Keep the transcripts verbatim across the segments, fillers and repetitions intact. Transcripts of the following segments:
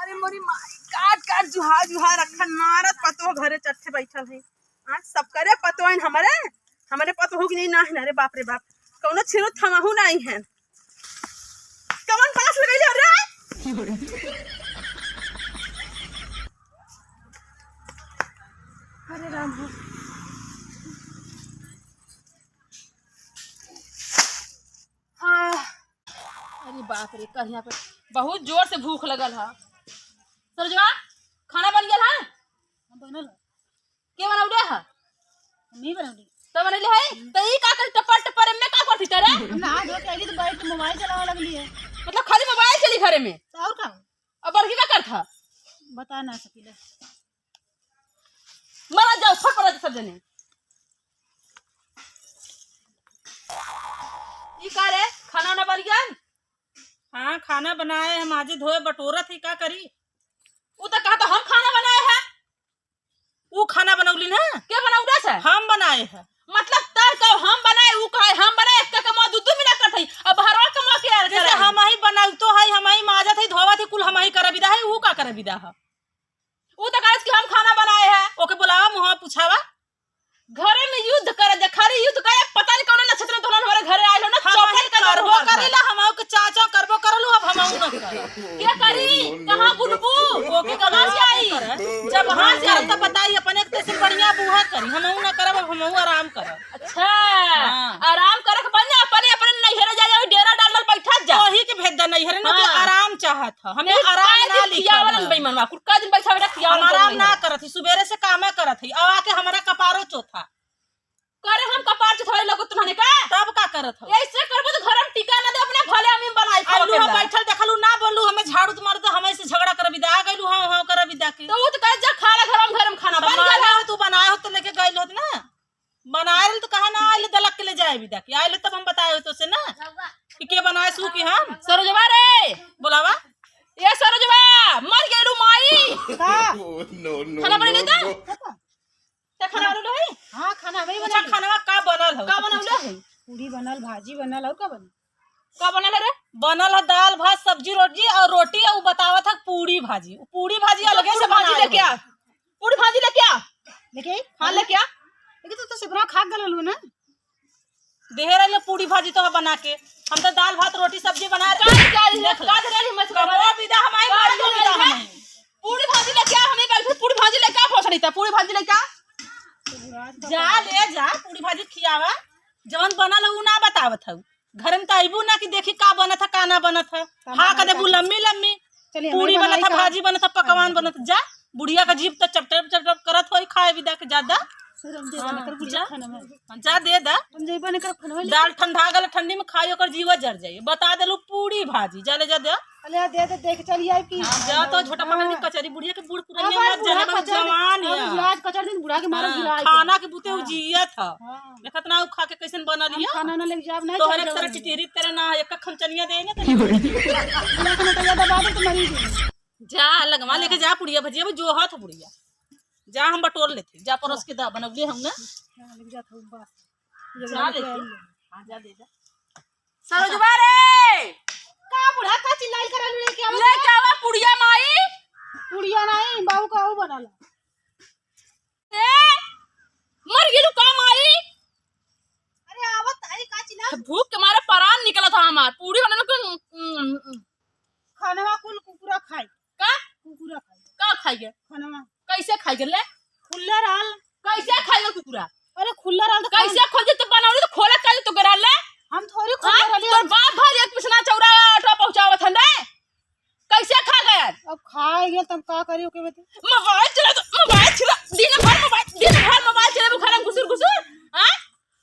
अरे मोरी माई, काट काट जुहा जुहा रखन मारत पतोह घरे चट्ठे बैठल है। हाँ, सब करे पतोहन हमरे, हमरे पतोह की नहीं ना है। अरे बाप रे बाप, कौनो छिरो थमाहू नहीं है। कमन पास लगैले रे? अरे राम हो। हाँ। अरे बाप रे, कहिया पे बहुत जोर से भूख लगल है। सरजवा, खाना बन गया है? बनल है। के बनौले है? हम ही बनौली। तो बनौले है? तो ई का कर टपर टपर में का करती तेरे? हम नहा धो के आइली तो बैठ के मोबाइल चलावे लगली है। मतलब खाली मोबाइल चली घरे में? तो और का? अब बड़की का करत है? बता ना सकीला। मरा जाओ, फट पड़ा सब जने। ई का रे, खाना ना बन गया? हाँ, खाना बनाए, हम आजे धोए बटोरत ही, का करी? उ तो कहा तो हम खाना बनाए हैं। उ खाना बनौली ना? के बनौले से? हम बनाए हैं। मतलब तर कब हम बनाए, उ कहे हम बनाए, एक के कमवा दू दू मिला करत हई। अब हरवा कमवा के यार जैसे करे? हम ही बनाई तो है, हम ही माजत है, धोवत है, कुल हम ही करे विदा है, उ का करे विदा है? उ तो कहत कि हम खाना बनाए हैं। ओके बुलावा, मुँह पुछावा। घरे में युद्ध करे, देखा रे युद्ध करे, पता नहीं कौन नक्षत्र में तोहन हमारे घरे आइल हो ना, हम चौपट ही कर करबो भगवान करेला, हम के चाचा करबो करलू, अब हम ना करब। के करी? कहाँ बुलबू? ओके कहाँ से आई? करे? जब हाँ से आई तो बताई, अपने एक से बढ़िया बूहा करी, हम ना करब, अब हम आराम करब। अच्छा, हाँ। आराम करे के बन जा, अपने, अपने नैहरे जा, जा, डेरा डाल डाल बैठा जा। वही के भेज दे नैहरे ना, हाँ। तो आराम चाहत ह, हमें कुल आराम काहे ना दिन लिखल खियावलन है। बेईमनवा, कुल का दिन बैठा बैठा खियावलन हम आराम बेईमनवा। ना करत ही, सुबेरे से कामे करत ही, अब आके हमारा कपारो चोथा। करे हम कपार चोथावे लगो तुहने का? तब का करत हो? ऐसे करबो तो घर में टिका ना दे, अपने भले हम बनाई अब खाओ लूहा अकेला। बैठल देखलू ना बोलू, हमें झाड़ू तो मारत, हमें से झगड़ा कर विदा आ गइलू, हाँ, हाँ, कर विदा के। तो उ तो कहे जा खा ले घर में, घर में खाना तो बन गया माना ना। हो, तू बनाए हो तो लेके गइल होत ना। बनाए रहल तो कहा ना आइल दलक के ले जाए विदा के। आइल तब हम बताए हो तो से ना कि के बनाए सू कि हम। सरोजवा रे। बोलावा। ए सरोजवा, मर गेलू माई। का? Oh, no, no, खाना बने no, नहीं था? No। ते खाना बनल है? हाँ, खाना वही अच्छा, बनल है। खानवा का बनल है? का बनल है? पूरी बनल, भाजी बनल, और का बनल? का बनल है रे? बनल है दाल, भात, सब्जी, रोटी और रोटी, और उ बतावत है पूरी भाजी। पूरी भाजी तो अलगे से पूरी भाजी बनाए लेके हो। आ। पूरी भाजी लेके आ। लेके आई? हाँ, लेके आ। लेकिन तू तो सिपरा खा गलल हो ना। देहे रहले पूरी भाजी तो बना के। हम तो दाल, भात, रोटी, सब्जी बना रहे। का, का, देख लो। का दे रही मछली कमवा हमारे? विदा हमारी, का मछली दे विदा रही है? हमारी। पूरी भाजी लेके आ, हमें कल से पूरी भाजी लेके आ, भोसड़ी था, पूरी भाजी लेके आ। जा, ले जा, पूरी भाजी खियावा। जवन बनल है, उ ना बतावत है। घर में तो अइबू ना कि देखी का बनत है, का ना बनत है। तो हम हाँ, बनाए कदे का बू लम्मी लम्मी। चलिए, हम पूरी ही बनाई बनत है, का? भाजी बनत है, पकवान बनत है। जा, बुढ़िया का जीभ तो चपटप चपटप करत होई, खाए विदा के ज्यादा। फिर हम जेबा हाँ, नहीं कर बुढ़िया जा। खाना में। हाँ, जा दे दा। हम जेबा नहीं कर खाना में। दाल ठंडा गल, ठंडी में खाई, ओकर जीवा जर जाई। बता देलू पूरी भाजी, जा ले जा दे। अले दे दे, देख चली आई कि हाँ, जा तो छोटा पकड़ के हाँ। कचरी, बुढ़िया के बूढ़ पुरानिया अब मत बूढ़ा जाने, बस कचर दिन, जवान अब है। बुढ़ा आज कचर दिन बुढ़ा के मारब हाँ, गिरा के। खाना के बूते उ हाँ। जियत ह। हाँ। देखत ना उ खा के कैसन बनल हम हिया। खाना ना लेके जाब, नहीं तोहरे चल तरह जाब। टिटिरी तरह ना, एक खमचनिया दे ना तो बुढ़ा के नटैया दबा दे तो मरी जाए। जा लगवा हाँ। लेके जा पुड़िया भजिया, अब जो हाथ पुड़िया। जा हम बटोर लेते, जा परोस के दा, बनौले हम ना। हाँ, लेके जा थोड़ा बस। ये जा वाला लेके। प्याज ले। हाँ, जा दे जा। सरोजवा रे! का बुढ़ा का चिल्लाई करल रे, क्या लेके आवा पुड़िया माई। पुड़िया नहीं, बाबू का वो बनल। ए, मर गेलू का माई? अरे आवत आई का चिल्ला? भूख के मारे परान निकलत ह हमार। पूरी बनल के, उम, उम, उम। खानवा कुल कुकुरा खाई। का? कुकुरा खाई। का खाई गे? खानवा। कैसे खाई गे ले? खुल्ला रहल। कैसे खाई गे कुकुरा? अरे खुल्ला रहल तो कैसे खान- खोल दे तो बनावली तो खोला कर तो गरा ले? हम थोड़ी खोल हाँ? रहली तोर हम। बाप भर एक पिसना चौरा आटा पहुंचावत हन रे। कैसे खा गया? अब खा गया तब का करी ओके बता। मोबाइल चला तो मोबाइल चला दिन भर मोबाइल दिन भर मोबाइल चला घर में घुसुर घुसुर। हाँ?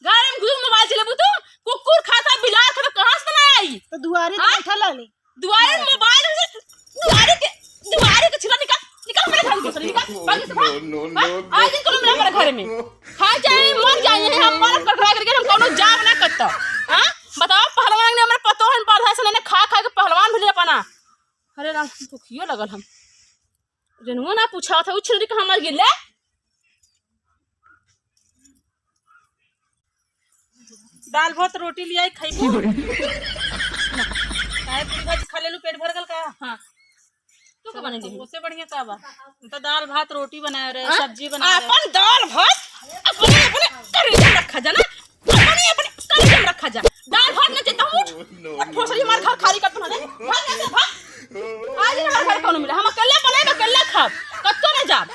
घर में घुसुर मोबाइल चला तू कुकुर खाता बिलार खाता कहाँ से ना आई? तो दुआरे तो हाँ? बैठल रहले। दुआरे मोबाइल दुआरे के दुआरे के छिला निकाल निकाल मेरे घर में घुस निकाल बाकी से खा। No, no, हाँ? no, आज दिन कोनो मेरा मेरे घर में खा जाए मर जाए हम मरद कर खा करके हम कोनो जाब ना करता। हाँ? बताओ पहलवान ने हमारे पतोहन पढ़ा से ने खा खा के पहलवान भेजले पाना। अरे राम भूखियो लगल हम। रेनुआ ना पूछा था उछल के हमार गिले। दाल भात रोटी लियाई खइबू। काहे पूरी भाजी खा लेलू पेट भर गल का? हाँ। तू का बने ली? उससे बढ़िया का बा? हम तो दाल भात रोटी बनाए रहे, हाँ? सब्जी बनाए रहे। अपन दाल भात अपने, अपने करेजा में रखा जा ना, अपने, अपने करेजा में रखा जा। दाल भात ना चेता हूँ, ठोसरी हमार घर खाली कर तुमने, भाग यहाँ से, भाग। आज ही हमार घर कौन मिला, हम अकेले बनाए, अकेले खाब, कत्तो ना जाब।